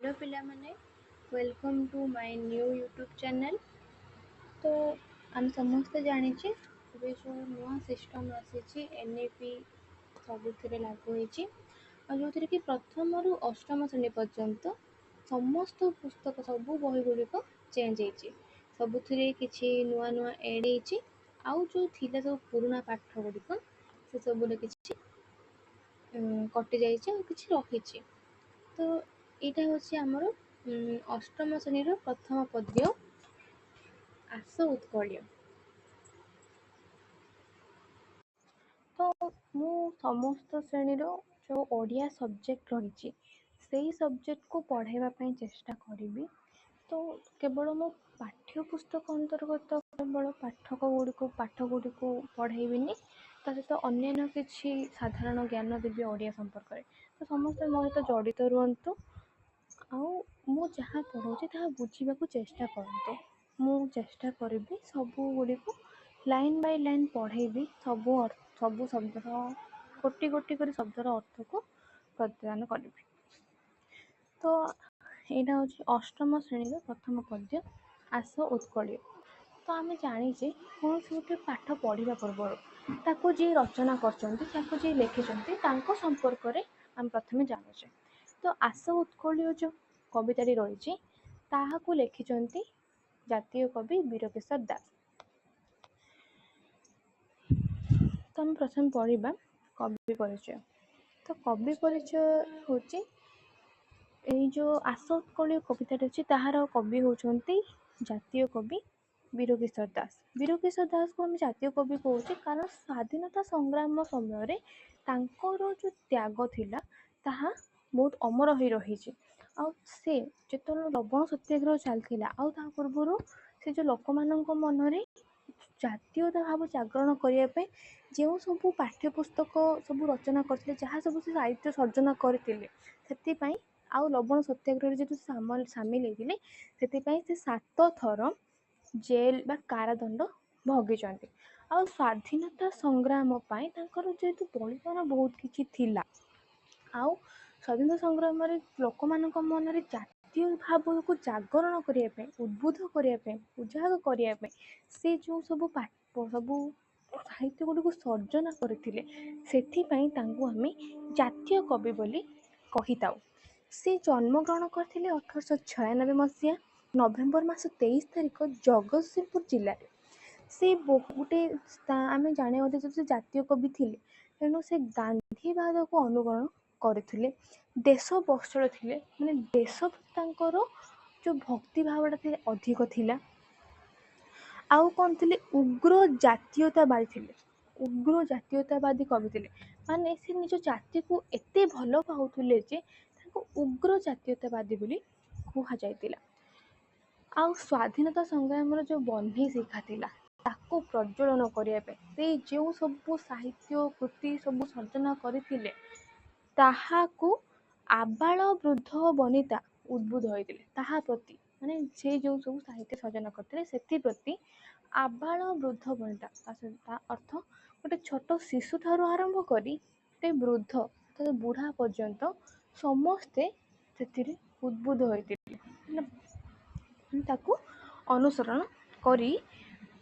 Hello ପିଲାମାନେ, welcome to my new YouTube channel. ତ ଆମେ ସମସ୍ତେ ଜାଣିଛେ ଏବେ ଯେଉଁ ନୂଆ ସିଷ୍ଟମ୍ ଆସିଛି, NEP ସବୁଥିରେ ଲାଗୁ ହେଇଛି, ଆଉ ଯେଉଁଥିରେ କି ପ୍ରଥମରୁ ଅଷ୍ଟମ ଶ୍ରେଣୀ ପର୍ଯ୍ୟନ୍ତ ସମସ୍ତ ପୁସ୍ତକ, ସବୁ ବହି ଗୁଡ଼ିକ ଚେଞ୍ଜ ହେଇଛି। ସବୁଥିରେ କିଛି ନୂଆ ନୂଆ ଏଡ଼୍ ହେଇଛି, ଆଉ ଯେଉଁ ଥିଲା ସବୁ ପୁରୁଣା ପାଠ ଗୁଡ଼ିକ ସେସବୁରେ କିଛି କଟିଯାଇଛି ଆଉ କିଛି ରହିଛି। ତ ଏଇଟା ହେଉଛି ଆମର ଅଷ୍ଟମ ଶ୍ରେଣୀର ପ୍ରଥମ ପଦ୍ୟ, ଆସ ଉତ୍କଳୀୟ। ତ ମୁଁ ସମସ୍ତ ଶ୍ରେଣୀର ଯେଉଁ ଓଡ଼ିଆ ସବଜେକ୍ଟ ରହିଛି, ସେଇ ସବଜେକ୍ଟକୁ ପଢ଼ାଇବା ପାଇଁ ଚେଷ୍ଟା କରିବି। ତ କେବଳ ମୋ ପାଠ୍ୟପୁସ୍ତକ ଅନ୍ତର୍ଗତ କେବଳ ପାଠକ ଗୁଡ଼ିକୁ, ପାଠ ଗୁଡ଼ିକୁ ପଢ଼ାଇବିନି, ତା ସହିତ ଅନ୍ୟାନ୍ୟ କିଛି ସାଧାରଣ ଜ୍ଞାନ ଦେବି ଓଡ଼ିଆ ସମ୍ପର୍କରେ। ତ ସମସ୍ତେ ମୋ ସହିତ ଜଡ଼ିତ ରୁହନ୍ତୁ ଆଉ ମୁଁ ଯାହା ପଢ଼ଉଛି ତାହା ବୁଝିବାକୁ ଚେଷ୍ଟା କରନ୍ତୁ। ମୁଁ ଚେଷ୍ଟା କରିବି ସବୁ ଗୁଡ଼ିକୁ ଲାଇନ୍ ବାଇ ଲାଇନ୍ ପଢ଼େଇବି, ସବୁ ଶବ୍ଦର, ଗୋଟି ଗୋଟି କରି ଶବ୍ଦର ଅର୍ଥକୁ ପ୍ରଦାନ କରିବି। ତ ଏଇଟା ହେଉଛି ଅଷ୍ଟମ ଶ୍ରେଣୀର ପ୍ରଥମ ପଦ୍ୟ, ଆସ ଉତ୍କଳୀୟ। ତ ଆମେ ଜାଣିଛେ, କୌଣସି ଗୋଟେ ପାଠ ପଢ଼ିବା ପୂର୍ବରୁ ତାକୁ ଯିଏ ରଚନା କରିଛନ୍ତି, ତାକୁ ଯିଏ ଲେଖିଛନ୍ତି, ତାଙ୍କ ସମ୍ପର୍କରେ ଆମେ ପ୍ରଥମେ ଜାଣୁଛେ। ତ ଆସ ଉତ୍କଳୀୟ ଯେଉଁ କବିତାଟି ରହିଛି, ତାହାକୁ ଲେଖିଛନ୍ତି ଜାତୀୟ କବି ବୀରକିଶୋର ଦାସ। ତ ଆମେ ପ୍ରଥମେ ପଢ଼ିବା କବି ପରିଚୟ। ତ କବି ପରିଚୟ ହେଉଛି, ଏଇ ଯେଉଁ ଆସ ଉତ୍କଳୀୟ କବିତାଟି ଅଛି, ତାହାର କବି ହେଉଛନ୍ତି ଜାତୀୟ କବି ବୀରକିଶୋର ଦାସ। ବୀରକିଶୋର ଦାସକୁ ଆମେ ଜାତୀୟ କବି କହୁଛେ କାରଣ ସ୍ୱାଧୀନତା ସଂଗ୍ରାମ ସମୟରେ ତାଙ୍କର ଯେଉଁ ତ୍ୟାଗ ଥିଲା, ତାହା ବହୁତ ଅମର ହୋଇ ରହିଛି। ଆଉ ସେ ଯେତେବେଳେ ଲବଣ ସତ୍ୟାଗ୍ରହ ଚାଲିଥିଲା, ଆଉ ତା ପୂର୍ବରୁ ସେ ଯେଉଁ ଲୋକମାନଙ୍କ ମନରେ ଜାତୀୟତା ଭାବ ଜାଗରଣ କରିବା ପାଇଁ ଯେଉଁ ସବୁ ପାଠ୍ୟପୁସ୍ତକ ସବୁ ରଚନା କରିଥିଲେ, ଯାହା ସବୁ ସେ ସାହିତ୍ୟ ସର୍ଜନା କରିଥିଲେ, ସେଥିପାଇଁ, ଆଉ ଲବଣ ସତ୍ୟାଗ୍ରହରେ ଯେହେତୁ ସାମିଲ ହେଇଥିଲେ, ସେଥିପାଇଁ ସେ 7 ଥର ଜେଲ୍ ବା କାରାଦଣ୍ଡ ଭୋଗିଛନ୍ତି। ଆଉ ସ୍ୱାଧୀନତା ସଂଗ୍ରାମ ପାଇଁ ତାଙ୍କର ଯେହେତୁ ବଳିଦାନ ବହୁତ କିଛି ଥିଲା, ଆଉ ସ୍ୱାଧୀନତା ସଂଗ୍ରାମରେ ଲୋକମାନଙ୍କ ମନରେ ଜାତୀୟ ଭାବକୁ ଜାଗରଣ କରିବା ପାଇଁ, ଉଦ୍ବୁଦ୍ଧ କରିବା ପାଇଁ, ଉଜାଗର କରିବା ପାଇଁ ସେ ଯେଉଁ ସବୁ ସବୁ ସାହିତ୍ୟ ଗୁଡ଼ିକୁ ସର୍ଜନା କରିଥିଲେ, ସେଥିପାଇଁ ତାଙ୍କୁ ଆମେ ଜାତୀୟ କବି ବୋଲି କହିଥାଉ। ସେ ଜନ୍ମଗ୍ରହଣ କରିଥିଲେ 1896 ମସିହା ନଭେମ୍ବର ମାସ 23 ତାରିଖ ଜଗତସିଂହପୁର ଜିଲ୍ଲାରେ। ସେ ଗୋଟେ, ଆମେ ଜାଣିବା ଯେ ସେ ଜାତୀୟ କବି ଥିଲେ, ତେଣୁ ସେ ଗାନ୍ଧୀବାଦକୁ ଅନୁକରଣ କରୁଥିଲେ, ଦେଶ ବତ୍ସଳ ଥିଲେ, ମାନେ ଦେଶ ତାଙ୍କର ଯେଉଁ ଭକ୍ତି ଭାବଟା ଥିଲା ଅଧିକ ଥିଲା। ଆଉ କ'ଣ ଥିଲେ? ଉଗ୍ର ଜାତୀୟତାବାଦୀ ଥିଲେ, ଉଗ୍ର ଜାତୀୟତାବାଦୀ କବି ଥିଲେ। ମାନେ ସେ ନିଜ ଜାତିକୁ ଏତେ ଭଲ ପାଉଥିଲେ ଯେ ତାଙ୍କୁ ଉଗ୍ର ଜାତୀୟତାବାଦୀ ବୋଲି କୁହାଯାଇଥିଲା। ଆଉ ସ୍ୱାଧୀନତା ସଂଗ୍ରାମର ଯେଉଁ ବହ୍ନି ଶିଖା ଥିଲା, ତାକୁ ପ୍ରଜ୍ୱଳନ କରିବା ପାଇଁ ସେ ଯେଉଁ ସବୁ ସାହିତ୍ୟ କୃତି ସବୁ ସର୍ଜନା କରିଥିଲେ, ତାହାକୁ ଆବାଳ ବୃଦ୍ଧ ବନିତା ଉଦ୍ବୁଦ୍ଧ ହୋଇଥିଲେ ତାହା ପ୍ରତି। ମାନେ ସେ ଯେଉଁ ସବୁ ସାହିତ୍ୟ ସର୍ଜନା କରିଥିଲେ, ସେଥିପ୍ରତି ଆବାଳ ବୃଦ୍ଧ ବନିତା, ତା ଅର୍ଥ ଗୋଟେ ଛୋଟ ଶିଶୁଠାରୁ ଆରମ୍ଭ କରି ଗୋଟେ ବୃଦ୍ଧ ବୁଢ଼ା ପର୍ଯ୍ୟନ୍ତ ସମସ୍ତେ ସେଥିରେ ଉଦ୍ବୁଦ୍ଧ ହୋଇଥିଲେ, ମାନେ ତାକୁ ଅନୁସରଣ କରି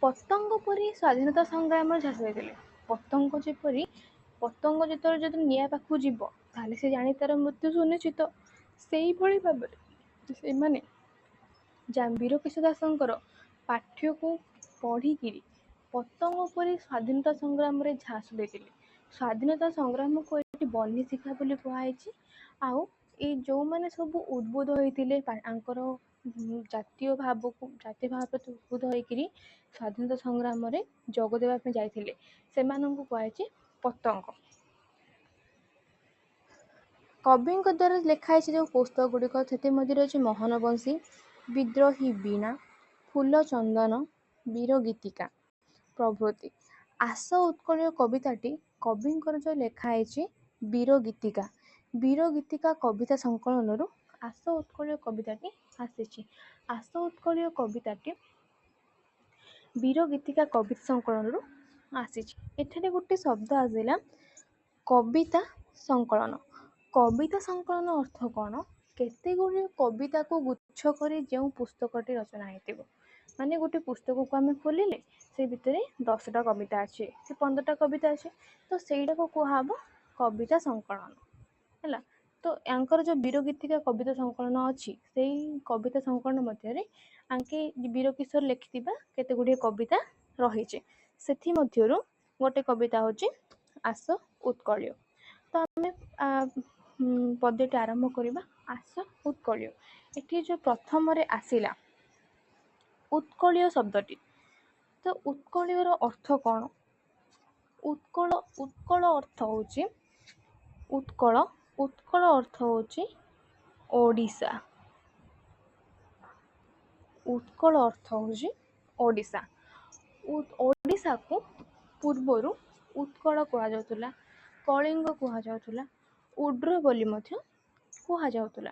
ପତଙ୍ଗ ପରି ସ୍ୱାଧୀନତା ସଂଗ୍ରାମରେ ଝାସ ଦେଇଥିଲେ। ପତଙ୍ଗ ଯେପରି, ପତଙ୍ଗ ଯେତେବେଳେ ଯଦି ନିଆଁ ପାଖକୁ ଯିବ, ତାହେଲେ ସେ ଜାଣି ତାର ମୃତ୍ୟୁ ସୁନିଶ୍ଚିତ, ସେଇଭଳି ଭାବରେ ସେମାନେ ବୀରକିଶୋର ଦାସଙ୍କର ପାଠ୍ୟକୁ ପଢ଼ିକିରି ପତଙ୍ଗ ପରି ସ୍ୱାଧୀନତା ସଂଗ୍ରାମରେ ଝାସ ଦେଇଥିଲେ। ସ୍ୱାଧୀନତା ସଂଗ୍ରାମକୁ ଏଠି ବହ୍ନି ଶିଖା ବୋଲି କୁହାହେଇଛି। ଆଉ ଏଇ ଯେଉଁମାନେ ସବୁ ଉଦ୍ବୁଦ୍ଧ ହୋଇଥିଲେ ଆଙ୍କର ଜାତୀୟ ଭାବକୁ, ଜାତୀୟ ଭାବ ପ୍ରତି ଉଦ୍ବୁଦ୍ଧ ହୋଇକିରି ସ୍ୱାଧୀନତା ସଂଗ୍ରାମରେ ଯୋଗ ଦେବା ପାଇଁ ଯାଇଥିଲେ, ସେମାନଙ୍କୁ କୁହାଯାଇଛି ପତଙ୍ଗ। କବିଙ୍କ ଦ୍ୱାରା ଲେଖା ହେଇଛି ଯେଉଁ ପୁସ୍ତକ ଗୁଡ଼ିକ, ସେଥିମଧ୍ୟରେ ଅଛି ମୋହନବଂଶୀ, ବିଦ୍ରୋହୀ ବୀଣା, ଫୁଲ ଚନ୍ଦନ, ବୀରଗୀତିକା ପ୍ରଭୃତି। ଆସ ଉତ୍କଳୀୟ କବିତାଟି କବିଙ୍କର ଯେଉଁ ଲେଖା ହେଇଛି ବୀରଗୀତିକା, ବୀରଗୀତିକା କବିତା ସଂକଳନରୁ ଆସ ଉତ୍କଳୀୟ କବିତାଟି ଆସିଛି। ଆସ ଉତ୍କଳୀୟ କବିତାଟି ବୀରଗୀତିକା କବିତା ସଂକଳନରୁ ଆସିଛି। ଏଠାରେ ଗୋଟେ ଶବ୍ଦ ଆସିଲା, କବିତା ସଂକଳନ। କବିତା ସଂକଳନ ଅର୍ଥ କ'ଣ? କେତେ ଗୁଡ଼ିଏ କବିତାକୁ ଗୁଚ୍ଛ କରି ଯେଉଁ ପୁସ୍ତକଟି ରଚନା ହେଇଥିବ, ମାନେ ଗୋଟେ ପୁସ୍ତକକୁ ଆମେ ଖୋଲିଲେ ସେ ଭିତରେ 10ଟା କବିତା ଅଛି କି 15ଟା କବିତା ଅଛି, ତ ସେଇଟାକୁ କୁହାହବ କବିତା ସଂକଳନ। ହେଲା, ତ ୟାଙ୍କର ଯେଉଁ ବୀରଗୀତିକା କବିତା ସଂକଳନ ଅଛି, ସେଇ କବିତା ସଂକଳନ ମଧ୍ୟରେ ଆଙ୍କେ ବୀରକିଶୋର ଲେଖିଥିବା କେତେ ଗୁଡ଼ିଏ କବିତା ରହିଛି। ସେଥିମଧ୍ୟରୁ ଗୋଟେ କବିତା ହେଉଛି ଆସ ଉତ୍କଳୀୟ। ତ ଆମେ ପଦ୍ୟଟି ଆରମ୍ଭ କରିବା ଆସ ଉତ୍କଳୀୟ। ଏଠି ଯେଉଁ ପ୍ରଥମରେ ଆସିଲା ଉତ୍କଳୀୟ ଶବ୍ଦଟି, ତ ଉତ୍କଳୀୟର ଅର୍ଥ କ'ଣ? ଉତ୍କଳ, ଉତ୍କଳ ଅର୍ଥ ହେଉଛି ଉତ୍କଳ, ଉତ୍କଳ ଅର୍ଥ ହେଉଛି ଓଡ଼ିଶା। ଉତ୍କଳ ଅର୍ଥ ହେଉଛି ଓଡ଼ିଶା। ଓଡ଼ିଶାକୁ ପୂର୍ବରୁ ଉତ୍କଳ କୁହାଯାଉଥିଲା, କଳିଙ୍ଗ କୁହାଯାଉଥିଲା, ଉଡ୍ର ବୋଲି ମଧ୍ୟ କୁହାଯାଉଥିଲା।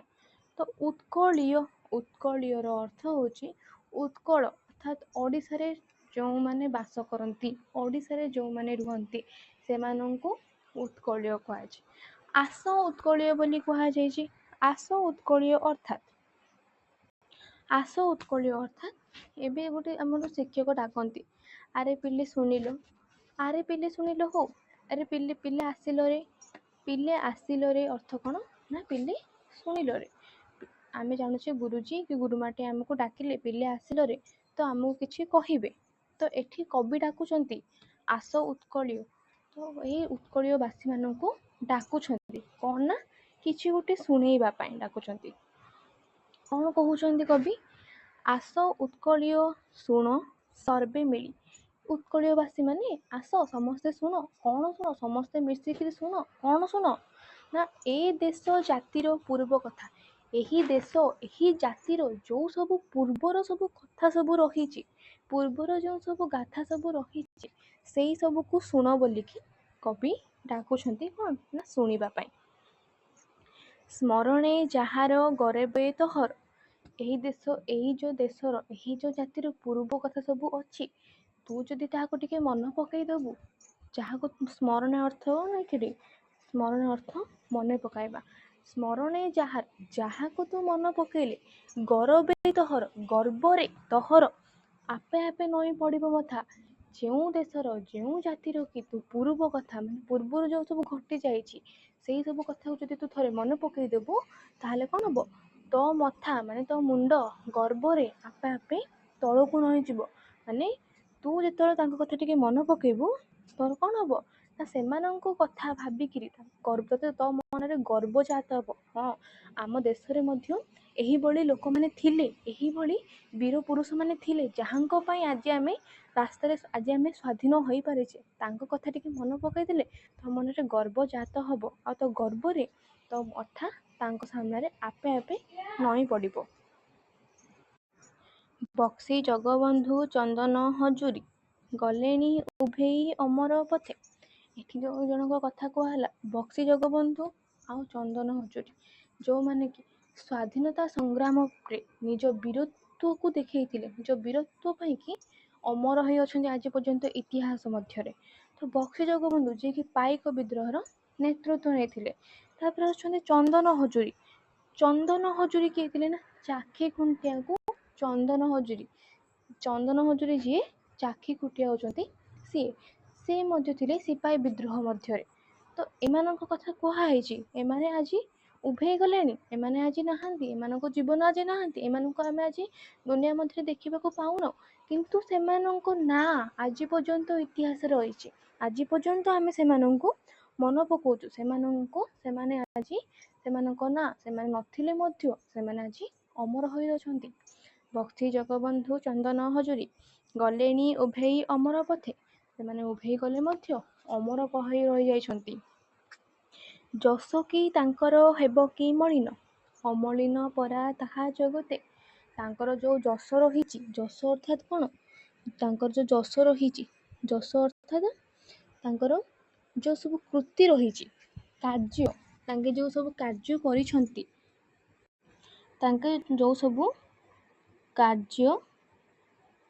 ତ ଉତ୍କଳୀୟ, ଉତ୍କଳୀୟର ଅର୍ଥ ହେଉଛି ଉତ୍କଳ, ଅର୍ଥାତ୍ ଓଡ଼ିଶାରେ ଯେଉଁମାନେ ବାସ କରନ୍ତି, ଓଡ଼ିଶାରେ ଯେଉଁମାନେ ରୁହନ୍ତି, ସେମାନଙ୍କୁ ଉତ୍କଳୀୟ କୁହାଯାଇଛି। ଆସ ଉତ୍କଳୀୟ ବୋଲି କୁହାଯାଇଛି। ଆସ ଉତ୍କଳୀୟ ଅର୍ଥାତ୍, ଆସ ଉତ୍କଳୀୟ ଅର୍ଥାତ୍ ଏବେ ଗୋଟେ ଆମର ଶିକ୍ଷକ ଡାକନ୍ତି, ଆରେ ପିଲେ ଶୁଣିଲ, ଆରେ ପିଲେ ଶୁଣିଲ ହଉ, ଆରେ ପିଲେ ପିଲେ ଆସିଲରେ, ପିଲେ ଆସିଲରେ ଅର୍ଥ କ'ଣ ନା ପିଲେ ଶୁଣିଲରେ। ଆମେ ଜାଣୁଛେ ଗୁରୁଜୀ କି ଗୁରୁମାଟି ଆମକୁ ଡାକିଲେ ପିଲେ ଆସିଲରେ, ତ ଆମକୁ କିଛି କହିବେ। ତ ଏଠି କବି ଡାକୁଛନ୍ତି ଆସ ଉତ୍କଳୀୟ, ତ ଏଇ ଉତ୍କଳୀୟ ବାସୀମାନଙ୍କୁ ଡାକୁଛନ୍ତି କ'ଣ ନା କିଛି ଗୋଟେ ଶୁଣେଇବା ପାଇଁ ଡାକୁଛନ୍ତି। କ'ଣ କହୁଛନ୍ତି କବି? ଆସ ଉତ୍କଳୀୟ ଶୁଣ ସର୍ବେ ମିଳି। ଉତ୍କଳୀୟବାସୀମାନେ ଆସ, ସମସ୍ତେ ଶୁଣ। କ'ଣ ଶୁଣ? ସମସ୍ତେ ମିଶିକିରି ଶୁଣ। କ'ଣ ଶୁଣ ନା ଏ ଦେଶ ଜାତିର ପୂର୍ବ କଥା। ଏହି ଦେଶ, ଏହି ଜାତିର ଯେଉଁ ସବୁ ପୂର୍ବର ସବୁ କଥା ସବୁ ରହିଛି, ପୂର୍ବର ଯେଉଁ ସବୁ ଗାଥା ସବୁ ରହିଛି, ସେଇ ସବୁକୁ ଶୁଣ ବୋଲିକି କବି ଡାକୁଛନ୍ତି। କ'ଣ ନା ଶୁଣିବା ପାଇଁ। ସ୍ମରଣେ ଯାହାର ଗରବେ ତୋହର। ଏହି ଦେଶ, ଏଇ ଯେଉଁ ଦେଶର, ଏହି ଯେଉଁ ଜାତିର ପୂର୍ବ କଥା ସବୁ ଅଛି, ତୁ ଯଦି ତାହାକୁ ଟିକେ ମନେ ପକେଇଦବୁ। ଯାହାକୁ ସ୍ମରଣ ଅର୍ଥ ଏଠି ସ୍ମରଣ ଅର୍ଥ ମନେ ପକାଇବା। ସ୍ମରଣେ ଯାହାର, ଯାହାକୁ ତୁ ମନେ ପକେଇଲେ ଗରବେ ତୋହର, ଗର୍ବରେ ତୋହର ଆପେ ଆପେ ନଇଁ ପଡ଼ିବ ମଥା। ଯେଉଁ ଦେଶର, ଯେଉଁ ଜାତିର କି ତୁ ପୂର୍ବ କଥା, ମାନେ ପୂର୍ବରୁ ଯେଉଁ ସବୁ ଘଟି ଯାଇଛି, ସେଇ ସବୁ କଥାକୁ ଯଦି ତୁ ଥରେ ମନେ ପକେଇଦେବୁ, ତାହେଲେ କ'ଣ ହବ? ତୋ ମଥା, ମାନେ ତୋ ମୁଣ୍ଡ ଗର୍ବରେ ଆପେ ଆପେ ତଳକୁ ନଇଁଯିବ। ମାନେ ତୁ ଯେତେବେଳେ ତାଙ୍କ କଥା ଟିକେ ମନେ ପକେଇବୁ, ତୋର କ'ଣ ହବ ନା ସେମାନଙ୍କ କଥା ଭାବିକିରି ଗର୍ବ ତୋ ମନରେ ଗର୍ବ ଜାତ ହବ। ହଁ, ଆମ ଦେଶରେ ମଧ୍ୟ ଏହିଭଳି ଲୋକମାନେ ଥିଲେ, ଏହିଭଳି ବୀର ପୁରୁଷମାନେ ଥିଲେ, ଯାହାଙ୍କ ପାଇଁ ଆଜି ଆମେ ରାସ୍ତାରେ, ଆଜି ଆମେ ସ୍ୱାଧୀନ ହୋଇପାରିଛେ। ତାଙ୍କ କଥା ଟିକେ ମନେ ପକାଇଦେଲେ ତୋ ମନରେ ଗର୍ବ ଜାତ ହବ, ଆଉ ତୋ ଗର୍ବରେ ତୋ ମଥା ତାଙ୍କ ସାମ୍ନାରେ ଆପେ ଆପେ ନଇଁ ପଡ଼ିବ। ବକ୍ସି ଜଗବନ୍ଧୁ ଚନ୍ଦନ ହଜୁରୀ ଗଲେଣି ଉଭେଇ ଅମର ପଥେ। ଏଠି ଯେଉଁ ଜଣଙ୍କ କଥା କୁହାହେଲା, ବକ୍ସି ଜଗବନ୍ଧୁ ଆଉ ଚନ୍ଦନ ହଜୁରୀ, ଯେଉଁମାନେ କି ସ୍ୱାଧୀନତା ସଂଗ୍ରାମରେ ନିଜ ବୀରତ୍ୱକୁ ଦେଖେଇଥିଲେ, ନିଜ ବୀରତ୍ୱ ପାଇଁକି ଅମର ହେଇ ଅଛନ୍ତି ଆଜି ପର୍ଯ୍ୟନ୍ତ ଇତିହାସ ମଧ୍ୟରେ। ତ ବକ୍ସି ଜଗବନ୍ଧୁ ଯିଏକି ପାଇକ ବିଦ୍ରୋହର ନେତୃତ୍ୱ ନେଇଥିଲେ। ତାପରେ ଆସୁଛନ୍ତି ଚନ୍ଦନ ହଜୁରୀ। ଚନ୍ଦନ ହଜୁରୀ କିଏ ଥିଲେ ନା ଚାଖି ଖୁଣ୍ଟିଆକୁ ଚନ୍ଦନ ହଜୁରୀ। ଚନ୍ଦନ ହଜୁରୀ ଯିଏ ଚାଖି ଖୁଣ୍ଟିଆ ହେଉଛନ୍ତି ସିଏ, ସେ ମଧ୍ୟ ଥିଲେ ସିପାହୀ ବିଦ୍ରୋହ ମଧ୍ୟରେ। ତ ଏମାନଙ୍କ କଥା କୁହାହେଇଛି, ଏମାନେ ଆଜି ଉଭେଇ ଗଲେଣି, ଏମାନେ ଆଜି ନାହାନ୍ତି, ଏମାନଙ୍କ ଜୀବନ ଆଜି ନାହାନ୍ତି, ଏମାନଙ୍କୁ ଆମେ ଆଜି ଦୁନିଆ ମଧ୍ୟରେ ଦେଖିବାକୁ ପାଉନୁ, କିନ୍ତୁ ସେମାନଙ୍କ ନାଁ ଆଜି ପର୍ଯ୍ୟନ୍ତ ଇତିହାସରେ ରହିଛି। ଆଜି ପର୍ଯ୍ୟନ୍ତ ଆମେ ସେମାନଙ୍କୁ ମନେ ପକାଉଛୁ। ସେମାନଙ୍କୁ, ସେମାନେ ଆଜି, ସେମାନଙ୍କ ନାଁ, ସେମାନେ ନଥିଲେ ମଧ୍ୟ ସେମାନେ ଆଜି ଅମର ହୋଇ ଅଛନ୍ତି। ବକ୍ସି ଜଗବନ୍ଧୁ ଚନ୍ଦନ ହଜୁରୀ ଗଲେଣି ଉଭେଇ ଅମର ପଥେ। ସେମାନେ ଉଭେଇ ଗଲେ ମଧ୍ୟ ଅମର ହୋଇ ରହିଯାଇଛନ୍ତି। ଯଶ କି ତାଙ୍କର ହେବ କି ମଳିନ, ଅମଳିନ ପରା ତାହା ଜଗତେ। ତାଙ୍କର ଯେଉଁ ଯଶ ରହିଛି, ଯଶ ଅର୍ଥାତ୍ କ'ଣ? ତାଙ୍କର ଯେଉଁ ଯଶ ରହିଛି, ଯଶ ଅର୍ଥାତ୍ ତାଙ୍କର ଯେଉଁ ସବୁ କୃତି ରହିଛି, କାର୍ଯ୍ୟ, ତାଙ୍କେ ଯେଉଁ ସବୁ କାର୍ଯ୍ୟ କରିଛନ୍ତି, ତାଙ୍କେ ଯେଉଁ ସବୁ କାର୍ଯ୍ୟ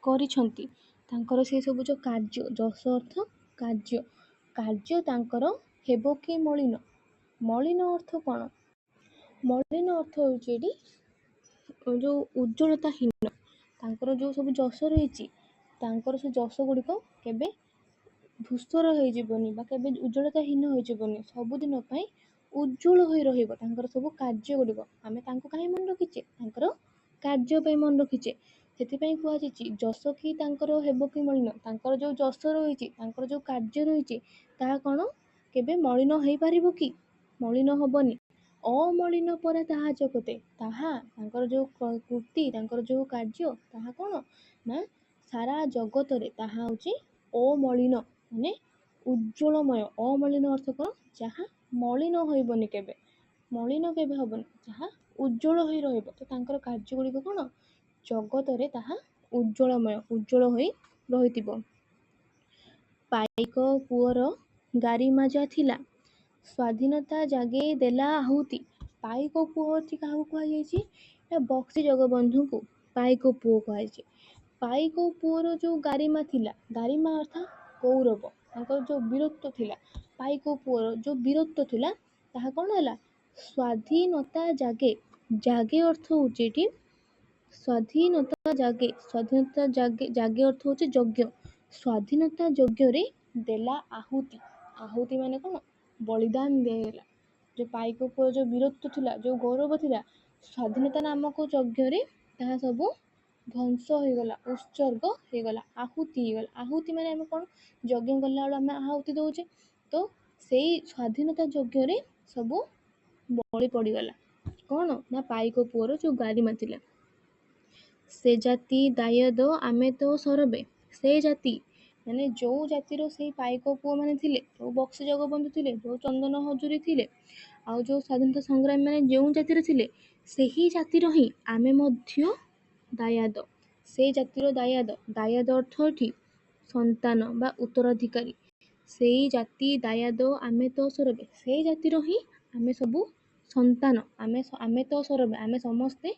କରିଛନ୍ତି, ତାଙ୍କର ସେ ସବୁ ଯେଉଁ କାର୍ଯ୍ୟ, ଯଶ ଅର୍ଥ କାର୍ଯ୍ୟ, କାର୍ଯ୍ୟ ତାଙ୍କର ହେବ କି ମଳିନ। ମଳିନ ଅର୍ଥ କ'ଣ? ମଳିନ ଅର୍ଥ ହେଉଛି ଏଠି ଯେଉଁ ଉଜ୍ଜଳତାହୀନ। ତାଙ୍କର ଯେଉଁ ସବୁ ଯଶ ରହିଛି, ତାଙ୍କର ସେ ଯଶ ଗୁଡ଼ିକ କେବେ ଧୂସର ହେଇଯିବନି ବା କେବେ ଉଜ୍ଜଳତାହୀନ ହେଇଯିବନି, ସବୁଦିନ ପାଇଁ ଉଜ୍ଜଳ ହୋଇ ରହିବ ତାଙ୍କର ସବୁ କାର୍ଯ୍ୟ ଗୁଡ଼ିକ। ଆମେ ତାଙ୍କୁ କାହିଁ ମନେ ରଖିଛେ? ତାଙ୍କର କାର୍ଯ୍ୟ ପାଇଁ ମନେ ରଖିଛେ। ସେଥିପାଇଁ କୁହାଯାଇଛି ଯଶ କି ତାଙ୍କର ହେବ କି ମଳିନ? ତାଙ୍କର ଯେଉଁ ଯଶ ରହିଛି, ତାଙ୍କର ଯେଉଁ କାର୍ଯ୍ୟ ରହିଛି, ତାହା କ'ଣ କେବେ ମଳିନ ହେଇପାରିବ କି? ମଳିନ ହେବନି। ଅମଳିନ ପରା ତାହା ଜଗତେ। ତାହା ତାଙ୍କର ଯେଉଁ କୃତି, ତାଙ୍କର ଯେଉଁ କାର୍ଯ୍ୟ, ତାହା କ'ଣ ନା ସାରା ଜଗତରେ ତାହା ହେଉଛି ଅମଳିନ, ମାନେ ଉଜ୍ଜଳମୟ। ଅମଳିନ ଅର୍ଥ କ'ଣ? ଯାହା ମଳିନ ହୋଇବନି କେବେ, ମଳିନ କେବେ ହେବନି, ଯାହା ଉଜ୍ଜଳ ହୋଇ ରହିବ। ତ ତାଙ୍କର କାର୍ଯ୍ୟ ଗୁଡ଼ିକ କ'ଣ ଜଗତରେ ତାହା ଉଜ୍ଜଳମୟ, ଉଜ୍ଜଳ ହୋଇ ରହିଥିବ। ପାଇକ ପୁଅର ଗାରିମା ଯା ଥିଲା, ସ୍ୱାଧୀନତା ଜାଗେ ଦେଲା ଆହୁତି। ପାଇକ ପୁଅ ଏଠି କାହାକୁ କୁହାଯାଇଛି ନା ବକ୍ସି ଜଗବନ୍ଧୁଙ୍କୁ ପାଇକ ପୁଅ କୁହାଯାଇଛି। ପାଇକ ପୁଅର ଯେଉଁ ଗାରିମା ଥିଲା, ଗାରିମା ଅର୍ଥ ଗୌରବ, ତାଙ୍କର ଯେଉଁ ବୀରତ୍ୱ ଥିଲା, ପାଇକ ପୁଅର ଯେଉଁ ବୀରତ୍ୱ ଥିଲା ତାହା କ'ଣ ହେଲା? ସ୍ୱାଧୀନତା ଜାଗେ। ଜାଗେ ଅର୍ଥ ହେଉଛି ଏଠି ସ୍ୱାଧୀନତା ଜାଗେ, ସ୍ୱାଧୀନତା ଜାଗେ, ଜାଗେ ଅର୍ଥ ହେଉଛି ଯଜ୍ଞ। ସ୍ୱାଧୀନତା ଯଜ୍ଞରେ ଦେଲା ଆହୁତି। ଆହୁତି ମାନେ କ'ଣ? ବଳିଦାନ ଦିଆଗଲା। ଯେଉଁ ପାଇକ ପୁଅର ଯେଉଁ ବୀରତ୍ୱ ଥିଲା, ଯେଉଁ ଗୌରବ ଥିଲା, ସ୍ୱାଧୀନତା ନାମକ ଯଜ୍ଞରେ ତାହା ସବୁ ଧ୍ୱଂସ ହୋଇଗଲା, ଉତ୍ସର୍ଗ ହେଇଗଲା, ଆହୁତି ହେଇଗଲା। ଆହୁତି ମାନେ ଆମେ କ'ଣ ଯଜ୍ଞ କଲାବେଳୁ ଆମେ ଆହୁତି ଦେଉଛେ, ତ ସେଇ ସ୍ୱାଧୀନତା ଯଜ୍ଞରେ ସବୁ ବଳି ପଡ଼ିଗଲା। କ'ଣ ନା ପାଇକ ପୁଅର ଯେଉଁ ଗାରିମା ଥିଲା। ସେ ଜାତି ଦାୟଦ ଆମେ ତ ସରବେ। ସେ ଜାତି ମାନେ ଯେଉଁ ଜାତିର ସେଇ ପାଇକ ପୁଅମାନେ ଥିଲେ, ଯେଉଁ ବକ୍ସି ଜଗବନ୍ଧୁ ଥିଲେ, ଯେଉଁ ଚନ୍ଦନ ହଜୁରୀ ଥିଲେ, ଆଉ ଯେଉଁ ସ୍ୱାଧୀନତା ସଂଗ୍ରାମୀ ମାନେ ଯେଉଁ ଜାତିର ଥିଲେ, ସେହି ଜାତିର ହିଁ ଆମେ ମଧ୍ୟ ଦାୟାଦ। ସେ ଜାତିର ଦାୟାଦ। ଦାୟାଦ ଅର୍ଥ ଏଠି ସନ୍ତାନ ବା ଉତ୍ତରାଧିକାରୀ। ସେଇ ଜାତି ଦାୟାଦ ଆମେ ତ ସରବେ, ସେଇ ଜାତିର ହିଁ ଆମେ ସବୁ ସନ୍ତାନ। ଆମେ ତ ସରବେ, ଆମେ ସମସ୍ତେ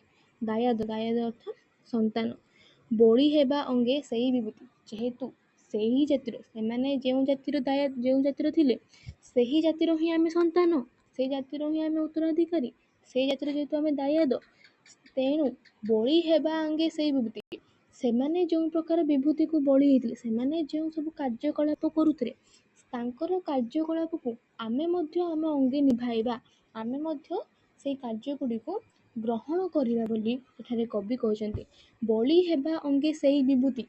ଦାୟାଦ। ଦାୟାଦ ଅର୍ଥ ସନ୍ତାନ। ବଳି ହେବା ଅଙ୍ଗେ ସେଇ ବିଭୂତି। ଯେହେତୁ ସେହି ଜାତିର, ସେମାନେ ଯେଉଁ ଜାତିର ଦାୟା, ଯେଉଁ ଜାତିର ଥିଲେ, ସେହି ଜାତିର ହିଁ ଆମେ ସନ୍ତାନ, ସେଇ ଜାତିର ହିଁ ଆମେ ଉତ୍ତରାଧିକାରୀ, ସେଇ ଜାତିର ଯେହେତୁ ଆମେ ଦାୟାଦ, ତେଣୁ ବଳି ହେବା ଅଙ୍ଗେ ସେଇ ବିଭୂତି। ସେମାନେ ଯେଉଁ ପ୍ରକାର ବିଭୂତିକୁ ବଳି ହେଇଥିଲେ, ସେମାନେ ଯେଉଁ ସବୁ କାର୍ଯ୍ୟକଳାପ କରୁଥିଲେ, ତାଙ୍କର କାର୍ଯ୍ୟକଳାପକୁ ଆମେ ମଧ୍ୟ ଆମ ଅଙ୍ଗେ ନିଭାଇବା, ଆମେ ମଧ୍ୟ ସେଇ କାର୍ଯ୍ୟଗୁଡ଼ିକୁ ଗ୍ରହଣ କରିବା ବୋଲି ଏଠାରେ କବି କହିଛନ୍ତି। ବଳି ହେବା ଅଙ୍ଗେ ସେଇ ବିଭୂତି।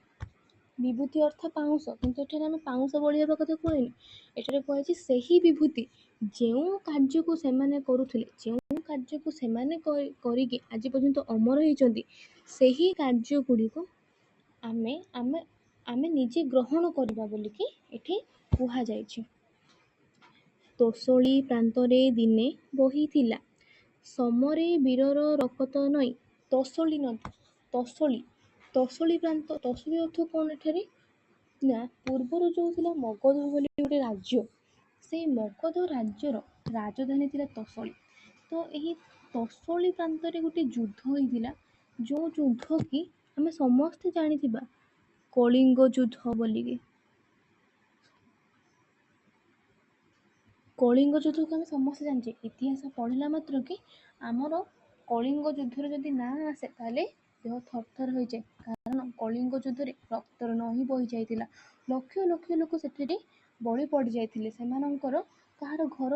ବିଭୂତି ଅର୍ଥ ପାଉଁଶ, କିନ୍ତୁ ଏଠାରେ ଆମେ ପାଉଁଶ ବଳି ହେବା କଥା କୁହାହେଇନି। ଏଠାରେ କୁହାଯାଇଛି ସେହି ବିଭୂତି, ଯେଉଁ କାର୍ଯ୍ୟକୁ ସେମାନେ କରୁଥିଲେ, ଯେଉଁ କାର୍ଯ୍ୟକୁ ସେମାନେ କରିକି ଆଜି ପର୍ଯ୍ୟନ୍ତ ଅମର ହେଇଛନ୍ତି, ସେହି କାର୍ଯ୍ୟ ଗୁଡ଼ିକୁ ଆମେ ଆମେ ଆମେ ନିଜେ ଗ୍ରହଣ କରିବା ବୋଲିକି ଏଠି କୁହାଯାଇଛି। ତୋଷଳି ପ୍ରାନ୍ତରେ ଦିନେ ବହିଥିଲା ସମରେ ବୀରର ରକତ ନଈ। ତୋଷଳି ନଦୀ, ତୋଷଳି, ତୋଷଳି ପ୍ରାନ୍ତ। ତୋଷଳି ଅର୍ଥ କ'ଣ ଏଠାରେ ନା ପୂର୍ବରୁ ଯେଉଁ ଥିଲା ମଗଧ ବୋଲି ଗୋଟେ ରାଜ୍ୟ, ସେଇ ମଗଧ ରାଜ୍ୟର ରାଜଧାନୀ ଥିଲା ତୋଷଳି। ତ ଏହି ତୋଷଳି ପ୍ରାନ୍ତରେ ଗୋଟେ ଯୁଦ୍ଧ ହେଇଥିଲା, ଯେଉଁ ଯୁଦ୍ଧ କି ଆମେ ସମସ୍ତେ ଜାଣିଥିବା କଳିଙ୍ଗ ଯୁଦ୍ଧ ବୋଲିକି। କଳିଙ୍ଗ ଯୁଦ୍ଧକୁ ଆମେ ସମସ୍ତେ ଜାଣିଛେ। ଇତିହାସ ପଢ଼ିଲା ମାତ୍ରକେ ଆମର କଳିଙ୍ଗ ଯୁଦ୍ଧର ଯଦି ନାଁ ଆସେ ତାହେଲେ ଦେହ ଥରଥର ହୋଇଯାଏ, କାରଣ କଳିଙ୍ଗ ଯୁଦ୍ଧରେ ରକ୍ତର ନଈ ବହି ଯାଇଥିଲା, ଲକ୍ଷ ଲକ୍ଷ ଲୋକ ସେଠାରେ ବଳି ପଡ଼ିଯାଇଥିଲେ। ସେମାନଙ୍କର କାହାର ଘର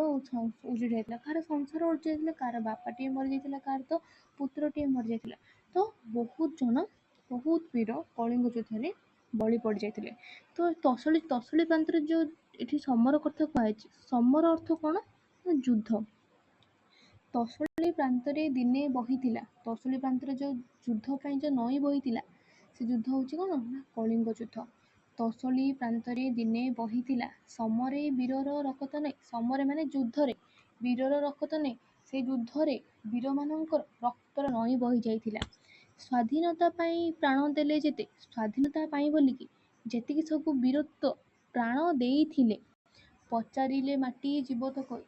ଉଜୁଡ଼ି ଯାଇଥିଲା, କାହାର ସଂସାର ଉଜୁଡ଼ି ଯାଇଥିଲା, କାହାର ବାପାଟିଏ ମରିଯାଇଥିଲା, କାହାର ତ ପୁତ୍ରଟିଏ ମରିଯାଇଥିଲା। ତ ବହୁତ ଜଣ, ବହୁତ ବୀର କଳିଙ୍ଗ ଯୁଦ୍ଧରେ ବଳି ପଡ଼ିଯାଇଥିଲେ। ତ ତସଳି, ତସଳି ପ୍ରାନ୍ତରେ ଯେଉଁ ଏଠି ସମର କଥା କୁହାଯାଇଛି, ସମର ଅର୍ଥ କ'ଣ ନା ଯୁଦ୍ଧ। ତସଳି ପ୍ରାନ୍ତରେ ଦିନେ ବହିଥିଲା, ତସଳି ପ୍ରାନ୍ତରେ ଯେଉଁ ଯୁଦ୍ଧ ପାଇଁ ଯେଉଁ ନଈ ବହିଥିଲା, ସେ ଯୁଦ୍ଧ ହେଉଛି କ'ଣ ନା କଳିଙ୍ଗ ଯୁଦ୍ଧ। ତସଳି ପ୍ରାନ୍ତରେ ଦିନେ ବହିଥିଲା ସମରେ ବୀରର ରକତ ନଈ। ସମରେ ମାନେ ଯୁଦ୍ଧରେ, ବୀରର ରକତ ନଈ, ସେ ଯୁଦ୍ଧରେ ବୀରମାନଙ୍କର ରକ୍ତର ନଈ ବହି ଯାଇଥିଲା। ସ୍ୱାଧୀନତା ପାଇଁ ପ୍ରାଣ ଦେଲେ ଯେତେ, ସ୍ୱାଧୀନତା ପାଇଁ ବୋଲିକି ଯେତିକି ସବୁ ବୀରତ୍ୱ ପ୍ରାଣ ଦେଇଥିଲେ, ପଚାରିଲେ ମାଟି ଯିବ ତ କହି।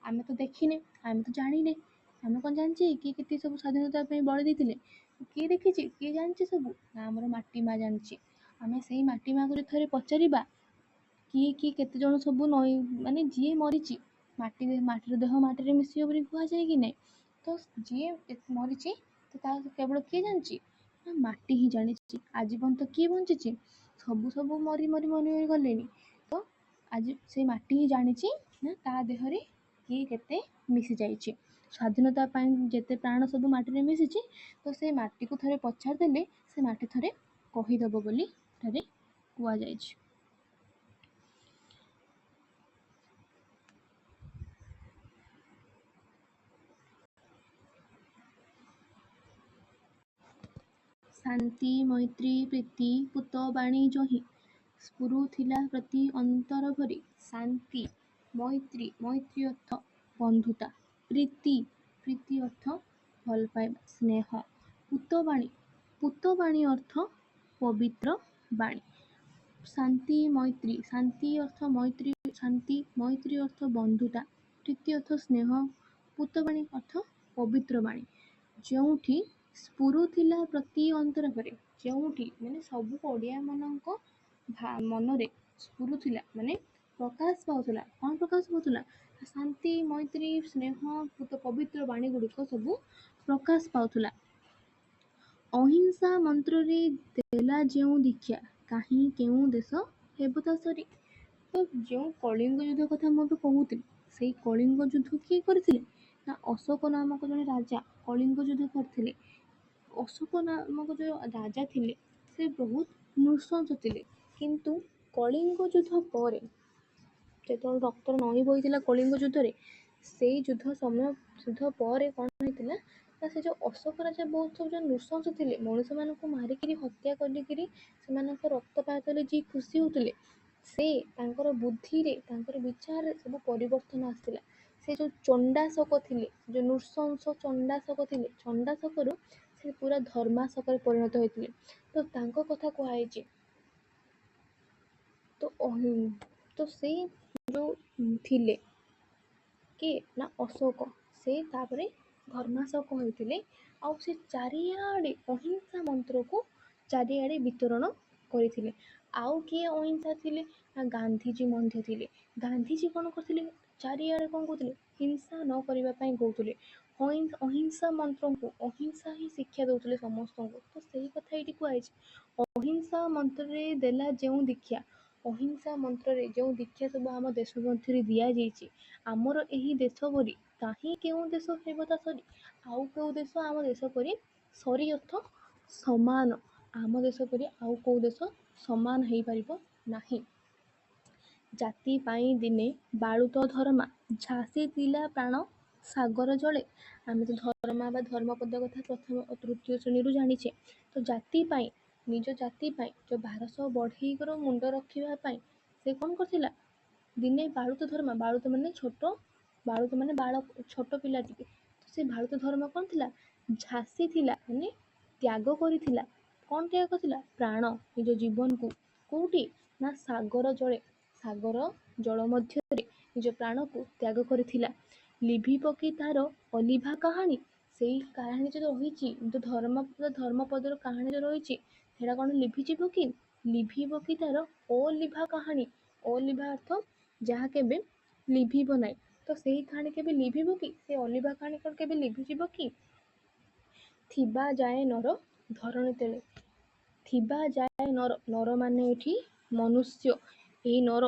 ଆମେ ତ ଦେଖିନେ, ଆମେ ତ ଜାଣିନେ, ଆମେ କ'ଣ ଜାଣିଛେ କିଏ କେତେ ସବୁ ସ୍ୱାଧୀନତା ପାଇଁ ବଳି ଦେଇଥିଲେ? କିଏ ଦେଖିଛି, କିଏ ଜାଣିଛି ସବୁ? ନା ଆମର ମାଟି ମା ଜାଣିଛି। ଆମେ ସେଇ ମାଟି ମାକୁ ଯଦି ଥରେ ପଚାରିବା କିଏ କିଏ କେତେ ଜଣ ସବୁ ନଈ, ମାନେ ଯିଏ ମରିଛି, ମାଟିରେ, ମାଟିର ଦେହ ମାଟିରେ ମିଶିବ ବୋଲି କୁହାଯାଏ କି ନାହିଁ? ତ ଯିଏ ମରିଛି ତ ତା କେବଳ କିଏ ଜାଣିଛି ନା ମାଟି ହିଁ ଜାଣିଛି। ଆଜି ପର୍ଯ୍ୟନ୍ତ କିଏ ବଞ୍ଚିଛି? ସବୁ ସବୁ ମରି ମରି ମରି ମରି ଗଲେଣି। ତ ଆଜି ସେଇ ମାଟି ହିଁ ଜାଣିଛି ନା ତା ଦେହରେ କିଏ କେତେ ମିଶି ଯାଇଛି। ସ୍ୱାଧୀନତା ପାଇଁ ଯେତେ ପ୍ରାଣ ସବୁ ମାଟିରେ ମିଶିଛି, ତ ସେ ମାଟିକୁ ଥରେ ପଚାରିଦେଲେ ସେ ମାଟି ଥରେ କହିଦେବ ବୋଲି ଏଠାରେ କୁହାଯାଇଛି। ଶାନ୍ତି ମୈତ୍ରୀ ପ୍ରୀତି ପୂତ ବାଣୀ ଯହିଁ ସ୍ଫୁରୁଥିଲା ପ୍ରତି ଅନ୍ତର ଭରି। ଶାନ୍ତି ମୈତ୍ରୀ, ମୈତ୍ରୀ ଅର୍ଥ ବନ୍ଧୁତା, ପ୍ରୀତି, ପ୍ରୀତି ଅର୍ଥ ଭଲ ପାଇବା, ସ୍ନେହ, ପୂତବାଣୀ, ପୂତବାଣୀ ଅର୍ଥ ପବିତ୍ର ବାଣୀ। ଶାନ୍ତି ମୈତ୍ରୀ, ଶାନ୍ତି ଅର୍ଥ ମୈତ୍ରୀ, ଶାନ୍ତି ମୈତ୍ରୀ ଅର୍ଥ ବନ୍ଧୁତା, ପ୍ରୀତି ଅର୍ଥ ସ୍ନେହ, ପୂତବାଣୀ ଅର୍ଥ ପବିତ୍ର ବାଣୀ। ଯେଉଁଠି ସ୍ଫୁରୁଥିଲା ପ୍ରତି ଅନ୍ତର ଭରି, ଯେଉଁଠି ମାନେ ସବୁ ଓଡ଼ିଆମାନଙ୍କ ମନରେ ସ୍ଫୁରୁଥିଲା ମାନେ ପ୍ରକାଶ ପାଉଥିଲା। କ'ଣ ପ୍ରକାଶ ପାଉଥିଲା? ଶାନ୍ତି ମୈତ୍ରୀ ସ୍ନେହ ପୂତ ପବିତ୍ର ବାଣୀ ଗୁଡ଼ିକ ସବୁ ପ୍ରକାଶ ପାଉଥିଲା। ଅହିଂସା ମନ୍ତ୍ରରେ ଦେଲା ଯେଉଁ ଦୀକ୍ଷା, କାହିଁ କେଉଁ ଦେଶ ହେବ ତା ସରି। ତ ଯେଉଁ କଳିଙ୍ଗ ଯୁଦ୍ଧ କଥା ମୁଁ ଏବେ କହୁଥିଲି, ସେଇ କଳିଙ୍ଗ ଯୁଦ୍ଧ କିଏ କରିଥିଲେ ନା ଅଶୋକ ନାମକ ଜଣେ ରାଜା କଳିଙ୍ଗ ଯୁଦ୍ଧ କରିଥିଲେ। ଅଶୋକ ନାମକ ଯେଉଁ ରାଜା ଥିଲେ ସେ ବହୁତ ନୃଶଂସ ଥିଲେ, କିନ୍ତୁ କଳିଙ୍ଗ ଯୁଦ୍ଧ ପରେ ଯେତେବେଳେ ରକ୍ତର ନଈ ବହିଥିଲା କଳିଙ୍ଗ ଯୁଦ୍ଧରେ, ସେଇ ଯୁଦ୍ଧ ସମୟ ଯୁଦ୍ଧ ପରେ କ'ଣ ହେଇଥିଲା ନା ସେ ଯେଉଁ ଅଶୋକ ରାଜା ବହୁତ ସବୁ ଯେଉଁ ନୃଶଂସ ଥିଲେ, ମଣିଷମାନଙ୍କୁ ମାରିକିରି ହତ୍ୟା କରିକିରି ସେମାନଙ୍କ ରକ୍ତପାତ ହେଲେ ଯିଏ ଖୁସି ହେଉଥିଲେ, ସେ ତାଙ୍କର ବୁଦ୍ଧିରେ ତାଙ୍କର ବିଚାରରେ ସବୁ ପରିବର୍ତ୍ତନ ଆସିଥିଲା। ସେ ଯେଉଁ ଚଣ୍ଡାଶୋକ ଥିଲେ, ଯେଉଁ ନୃଶଂସ ଚଣ୍ଡାଶୋକ ଥିଲେ, ଚଣ୍ଡାଶୋକରୁ ସେ ପୁରା ଧର୍ମାଶୋକରେ ପରିଣତ ହୋଇଥିଲେ। ତ ତାଙ୍କ କଥା କୁହାଯାଇଛି। ତ ସେଇ ଯେଉଁ ଥିଲେ କିଏ ନା ଅଶୋକ, ସେ ତାପରେ ଧର୍ମାଶୋକ ହୋଇଥିଲେ ଆଉ ସେ ଚାରିଆଡ଼େ ଅହିଂସା ମନ୍ତ୍ରକୁ ଚାରିଆଡ଼େ ବିତରଣ କରିଥିଲେ। ଆଉ କିଏ ଅହିଂସା ଥିଲେ ନା ଗାନ୍ଧିଜୀ ମଧ୍ୟ ଥିଲେ। ଗାନ୍ଧିଜୀ କ'ଣ କରିଥିଲେ? ଚାରିଆଡ଼େ କ'ଣ କହୁଥିଲେ? ହିଂସା ନ କରିବା ପାଇଁ କହୁଥିଲେ। ଅହିଂସା ମନ୍ତ୍ରଙ୍କୁ ଅହିଂସା ହିଁ ଶିକ୍ଷା ଦେଉଥିଲେ ସମସ୍ତଙ୍କୁ। ତ ସେଇ କଥା ଏଇଠି କୁହାଯାଇଛି। ଅହିଂସା ମନ୍ତ୍ରରେ ଦେଲା ଯେଉଁ ଦୀକ୍ଷା, ଅହିଂସା ମନ୍ତ୍ରରେ ଯେଉଁ ଦୀକ୍ଷା ସବୁ ଆମ ଦେଶ ମଧ୍ୟରେ ଦିଆଯାଇଛି, ଆମର ଏହି ଦେଶ ପରି କାହିଁ କେଉଁ ଦେଶ ହେବ ତା ସରି। ଆଉ କେଉଁ ଦେଶ ଆମ ଦେଶ ପରି, ସରି ଅର୍ଥ ସମାନ, ଆମ ଦେଶ ପରି ଆଉ କେଉଁ ଦେଶ ସମାନ ହେଇପାରିବ ନାହିଁ। ଜାତି ପାଇଁ ଦିନେ ବାଳୁତ ଧରମା ଝାସିଥିଲା ପ୍ରାଣ ସାଗର ଜଳେ। ଆମେ ତ ଧରମା ବା ଧର୍ମପଦ କଥା ପ୍ରଥମ ଓ ତୃତୀୟ ଶ୍ରେଣୀରୁ ଜାଣିଛେ। ତ ଜାତି ପାଇଁ, ନିଜ ଜାତି ପାଇଁ, ଯେଉଁ 1200 ବଢ଼େଇଙ୍କର ମୁଣ୍ଡ ରଖିବା ପାଇଁ ସେ କ'ଣ କରିଥିଲା? ଦିନେ ବାଳୁତ ଧରମା, ବାଳୁତ ମାନେ ଛୋଟ, ବାଳୁତ ମାନେ ବାଳ, ଛୋଟ ପିଲା ଟିକେ, ତ ସେ ବାଳୁତ ଧରମା କ'ଣ ଥିଲା? ଝାସିଥିଲା ମାନେ ତ୍ୟାଗ କରିଥିଲା। କ'ଣ ତ୍ୟାଗ କରିଥିଲା? ପ୍ରାଣ, ନିଜ ଜୀବନକୁ। କେଉଁଠି ନା ସାଗର ଜଳେ, ସାଗର ଜଳ ମଧ୍ୟରେ ନିଜ ପ୍ରାଣକୁ ତ୍ୟାଗ କରିଥିଲା। ଲିଭିବ କି ତାର ଅଲିଭା କାହାଣୀ, ସେଇ କାହାଣୀ ଯେଉଁ ରହିଛି, ଯେଉଁ ଧର୍ମପଦର କାହାଣୀ ଯେଉଁ ରହିଛି, ସେଇଟା କ'ଣ ଲିଭିଯିବ କି? ଲିଭିବ କି ତାର ଅଲିଭା କାହାଣୀ? ଅଲିଭା ଅର୍ଥ ଯାହା କେବେ ଲିଭିବ ନାହିଁ। ତ ସେଇ କାହାଣୀ କେବେ ଲିଭିବ କି? ସେ ଅଲିଭା କାହାଣୀ କ'ଣ କେବେ ଲିଭିଯିବ କି? ଥିବା ଯାଏ ନର ଧରଣୀ ତଳେ, ଥିବା ଯାଏ ନର, ନର ମାନେ ଏଠି ମନୁଷ୍ୟ, ଏଇ ନର,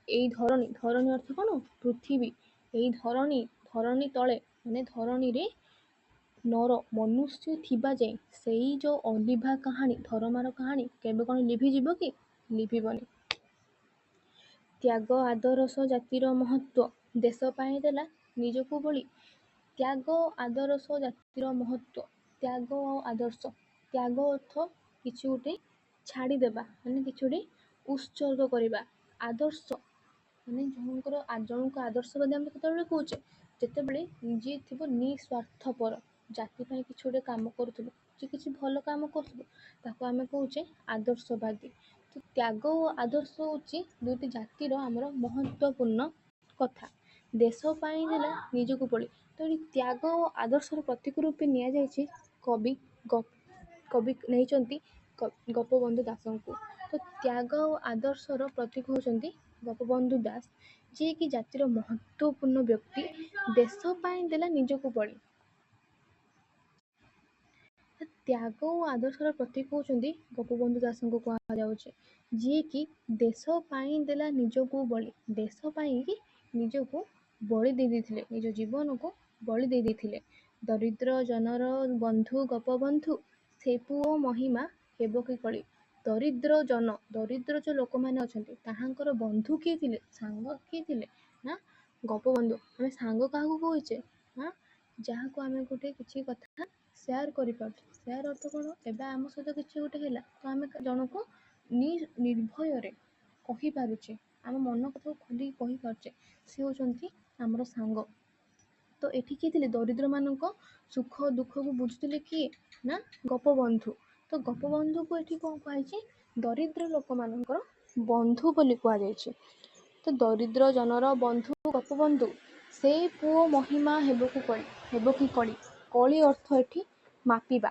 ଏଇ ଧରଣୀ, ଧରଣୀ ଅର୍ଥ କ'ଣ? ପୃଥିବୀ। ଏଇ ଧରଣୀ, ଧରଣୀ ତଳେ ମାନେ ଧରଣୀରେ ନର ମନୁଷ୍ୟ ଥିବା ଯାଏଁ ସେଇ ଯେଉଁ ଅଲିଭା କାହାଣୀ, ଧରମାର କାହାଣୀ କେବେ କ'ଣ ଲିଭିଯିବ କି? ଲିଭିବନି। ତ୍ୟାଗ ଆଦର୍ଶ ଜାତିର ମହତ୍ଵ, ଦେଶ ପାଇଁ ଦେଲା ନିଜକୁ ବଳି। ତ୍ୟାଗ ଆଦର୍ଶ ଜାତିର ମହତ୍ଵ, ତ୍ୟାଗ ଆଉ ଆଦର୍ଶ। ତ୍ୟାଗ ଅର୍ଥ କିଛି ଗୋଟେ ଛାଡ଼ିଦେବା, ମାନେ କିଛି ଗୋଟେ ଉତ୍ସର୍ଗ କରିବା। ଆଦର୍ଶ ମାନେ ଜଣଙ୍କୁ ଆଦର୍ଶବାଦୀ ଆମେ କେତେବେଳେ କହୁଛେ? ଯେତେବେଳେ ଯିଏ ଥିବ ନିସ୍ୱାର୍ଥପର, ଜାତି ପାଇଁ କିଛି ଗୋଟେ କାମ କରୁଥିବ, ଯିଏ କିଛି ଭଲ କାମ କରୁଥିବ, ତାକୁ ଆମେ କହୁଛେ ଆଦର୍ଶବାଦୀ। ତ ତ୍ୟାଗ ଓ ଆଦର୍ଶ ହେଉଛି ଦୁଇଟି ଜାତିର ଆମର ମହତ୍ଵପୂର୍ଣ୍ଣ କଥା। ଦେଶ ପାଇଁ ଦେଲା ନିଜକୁ ବଳି। ତ ଏଠି ତ୍ୟାଗ ଓ ଆଦର୍ଶର ପ୍ରତୀକ ରୂପେ ନିଆଯାଇଛି କବି କବି ନେଇଛନ୍ତି ଗୋପବନ୍ଧୁ ଦାସଙ୍କୁ। ତ ତ୍ୟାଗ ଓ ଆଦର୍ଶର ପ୍ରତୀକ ହେଉଛନ୍ତି ଗୋପବନ୍ଧୁ ଦାସ, ଯିଏକି ଜାତିର ମହତ୍ଵପୂର୍ଣ୍ଣ ବ୍ୟକ୍ତି, ଦେଶ ପାଇଁ ଦେଲା ନିଜକୁ ବଳି। ତ୍ୟାଗ ଓ ଆଦର୍ଶର ପ୍ରତୀକ ହେଉଛନ୍ତି ଗୋପବନ୍ଧୁ ଦାସଙ୍କୁ କୁହାଯାଉଛି, ଯିଏକି ଦେଶ ପାଇଁ ଦେଲା ନିଜକୁ ବଳି। ଦେଶ ପାଇଁକି ନିଜକୁ ବଳି ଦେଇ ଦେଇଥିଲେ, ନିଜ ଜୀବନକୁ ବଳି ଦେଇ ଦେଇଥିଲେ। ଦରିଦ୍ର ଜନର ବନ୍ଧୁ ଗୋପବନ୍ଧୁ, ସେ ପୁଅ ମହିମା ହେବ କି କଳି। ଦରିଦ୍ର ଜନ, ଦରିଦ୍ର ଯେଉଁ ଲୋକମାନେ ଅଛନ୍ତି, ତାହାଙ୍କର ବନ୍ଧୁ କିଏ ଥିଲେ, ସାଙ୍ଗ କିଏ ଥିଲେ ନା ଗୋପବନ୍ଧୁ। ଆମେ ସାଙ୍ଗ କାହାକୁ କହୁଛେ ନା ଯାହାକୁ ଆମେ ଗୋଟେ କିଛି କଥା ସେୟାର କରିପାରୁଛେ। ସେୟାର ଅର୍ଥ କ'ଣ? ଏବେ ଆମ ସହିତ କିଛି ଗୋଟେ ହେଲା ତ ଆମେ ଜଣକୁ ନିର୍ଭୟରେ କହିପାରୁଛେ, ଆମ ମନ କଥାକୁ ଖୋଲିକି କହିପାରୁଛେ, ସେ ହେଉଛନ୍ତି ଆମର ସାଙ୍ଗ। ତ ଏଠି କିଏ ଥିଲେ? ଦରିଦ୍ରମାନଙ୍କ ସୁଖ ଦୁଃଖକୁ ବୁଝୁଥିଲେ କିଏ ନା ଗୋପବନ୍ଧୁ। ତ ଗୋପବନ୍ଧୁକୁ ଏଠି କ'ଣ କୁହାଯାଇଛି? ଦରିଦ୍ର ଲୋକମାନଙ୍କର ବନ୍ଧୁ ବୋଲି କୁହାଯାଇଛି। ତ ଦରିଦ୍ର ଜନର ବନ୍ଧୁ ଗୋପବନ୍ଧୁ, ସେ ପୁଅ ମହିମା ହେବକୁ କଳି, ହେବ କି କଳି। କଳି ଅର୍ଥ ଏଠି ମାପିବା।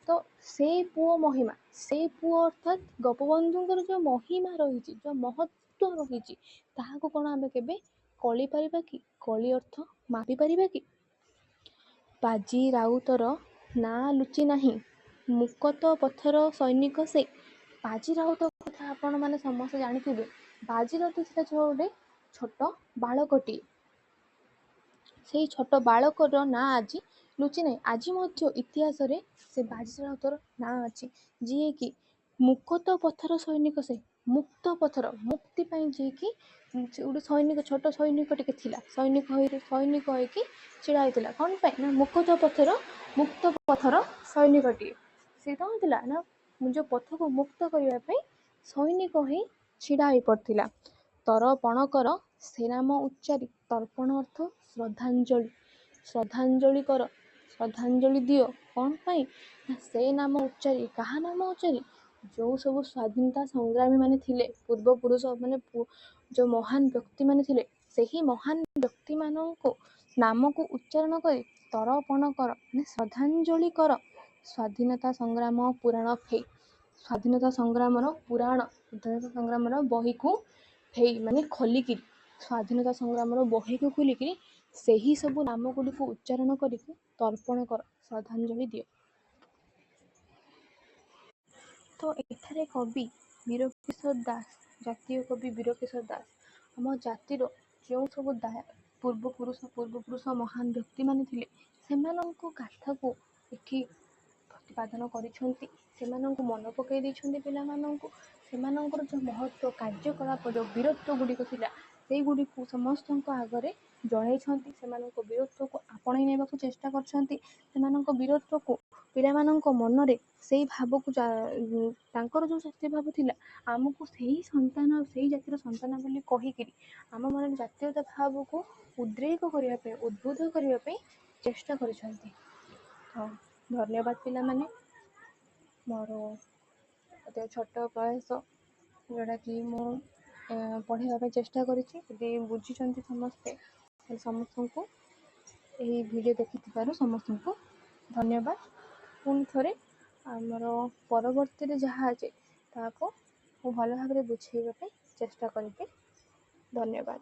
ତ ସେ ପୁଅ ମହିମା, ସେ ପୁଅ ଅର୍ଥାତ୍ ଗୋପବନ୍ଧୁଙ୍କର ଯେଉଁ ମହିମା ରହିଛି, ଯେଉଁ ମହତ୍ଵ ରହିଛି, ତାହାକୁ କ'ଣ ଆମେ କେବେ କଳି ପାରିବା କି? କଳି ଅର୍ଥ ମାପି ପାରିବା କି? ବାଜି ରାଉତର ନାଁ ଲୁଚି ନାହିଁ, ମୁକତ ପଥର ସୈନିକ ସେ। ବାଜି ରାଉତ କଥା ଆପଣମାନେ ସମସ୍ତେ ଜାଣିଥିବେ। ବାଜି ରାଉତ ଥିଲା ଗୋଟେ ଛୋଟ ବାଳକଟିଏ। ସେଇ ଛୋଟ ବାଳକର ନାଁ ଆଜି ଲୁଚି ନାହିଁ, ଆଜି ମଧ୍ୟ ଇତିହାସରେ ସେ ବାଜି ରାଉତର ନାଁ ଅଛି, ଯିଏକି ମୁକତ ପଥର ସୈନିକ ସେ। ମୁକ୍ତ ପଥର, ମୁକ୍ତି ପାଇଁ ଯିଏକି ଗୋଟେ ସୈନିକ, ଛୋଟ ସୈନିକ ଟିକେ ଥିଲା, ସୈନିକ ହେଇକି ଛିଡ଼ା ହେଇଥିଲା। କ'ଣ ପାଇଁ ନା ମୁକତ ପଥର, ମୁକ୍ତ ପଥର ସୈନିକଟିଏ ସେ। କ'ଣ ଥିଲା ନା ନିଜ ପଥକୁ ମୁକ୍ତ କରିବା ପାଇଁ ସୈନିକ ହେଇ ଛିଡ଼ା ହେଇ ପଡ଼ିଥିଲା। ତରପଣ କର ସେ ନାମ ଉଚ୍ଚାରି। ତର୍ପଣ ଅର୍ଥ ଶ୍ରଦ୍ଧାଞ୍ଜଳି। ଶ୍ରଦ୍ଧାଞ୍ଜଳି କର, ଶ୍ରଦ୍ଧାଞ୍ଜଳି ଦିଅ। କ'ଣ ପାଇଁ ନା ସେ ନାମ ଉଚ୍ଚାରି। କାହା ନାମ ଉଚ୍ଚାରି? ଯେଉଁ ସବୁ ସ୍ୱାଧୀନତା ସଂଗ୍ରାମୀ ମାନେ ଥିଲେ, ପୂର୍ବପୁରୁଷ ମାନେ, ଯେଉଁ ମହାନ ବ୍ୟକ୍ତିମାନେ ଥିଲେ, ସେହି ମହାନ ବ୍ୟକ୍ତିମାନଙ୍କୁ ନାମକୁ ଉଚ୍ଚାରଣ କରି ତରପଣ କର, ମାନେ ଶ୍ରଦ୍ଧାଞ୍ଜଳି କର। ସ୍ୱାଧୀନତା ସଂଗ୍ରାମ ପୁରାଣ ଫେଇ, ସ୍ୱାଧୀନତା ସଂଗ୍ରାମର ପୁରାଣ, ସ୍ୱାଧୀନତା ସଂଗ୍ରାମର ବହିକୁ ଫେଇ ମାନେ ଖୋଲିକିରି, ସ୍ୱାଧୀନତା ସଂଗ୍ରାମର ବହିକୁ ଖୋଲିକିରି ସେହି ସବୁ ନାମ ଗୁଡ଼ିକୁ ଉଚ୍ଚାରଣ କରିକି ତର୍ପଣ କର, ଶ୍ରଦ୍ଧାଞ୍ଜଳି ଦିଅ। ତ ଏଠାରେ କବି ବୀରକିଶୋର ଦାସ, ଜାତୀୟ କବି ବୀରକିଶୋର ଦାସ, ଆମ ଜାତିର ଯେଉଁ ସବୁ ପୂର୍ବପୁରୁଷ ମହାନ ବ୍ୟକ୍ତିମାନେ ଥିଲେ, ସେମାନଙ୍କ ଗାଥାକୁ ଏଠି ପ୍ରତିପାଦନ କରିଛନ୍ତି। ସେମାନଙ୍କୁ ମନେ ପକାଇ ଦେଇଛନ୍ତି ପିଲାମାନଙ୍କୁ। ସେମାନଙ୍କର ଯେଉଁ ମହତ୍ତ୍ୱ, କାର୍ଯ୍ୟକଳାପ, ଯେଉଁ ବୀରତ୍ୱ ଗୁଡ଼ିକ ଥିଲା, ସେଇଗୁଡ଼ିକୁ ସମସ୍ତଙ୍କ ଆଗରେ ଜଣାଇଛନ୍ତି। ସେମାନଙ୍କ ବୀରତ୍ୱକୁ ଆପଣେଇ ନେବାକୁ ଚେଷ୍ଟା କରିଛନ୍ତି। ସେମାନଙ୍କ ବୀରତ୍ୱକୁ ପିଲାମାନଙ୍କ ମନରେ ସେଇ ଭାବକୁ, ତାଙ୍କର ଯେଉଁ ଜାତୀୟ ଭାବ ଥିଲା, ଆମକୁ ସେଇ ସନ୍ତାନ, ସେଇ ଜାତିର ସନ୍ତାନ ବୋଲି କହିକିରି ଆମ ମନରେ ଜାତୀୟତା ଭାବକୁ ଉଦ୍ରେକ କରିବା ପାଇଁ, ଉଦ୍ବୁଦ୍ଧ କରିବା ପାଇଁ ଚେଷ୍ଟା କରିଛନ୍ତି। ତ ଧନ୍ୟବାଦ ପିଲାମାନେ। ମୋର ଅତି ଛୋଟ ପ୍ରୟାସ, ଯେଉଁଟାକି ମୁଁ ପଢ଼ାଇବା ପାଇଁ ଚେଷ୍ଟା କରିଛି। ଯଦି ବୁଝିଛନ୍ତି ସମସ୍ତେ, ସମସ୍ତଙ୍କୁ ଏହି ଭିଡ଼ିଓ ଦେଖିଥିବାରୁ ସମସ୍ତଙ୍କୁ ଧନ୍ୟବାଦ। ପୁଣି ଥରେ ଆମର ପରବର୍ତ୍ତୀରେ ଯାହା ଅଛି, ତାହାକୁ ମୁଁ ଭଲ ଭାବରେ ବୁଝେଇବା ପାଇଁ ଚେଷ୍ଟା କରିବି। ଧନ୍ୟବାଦ।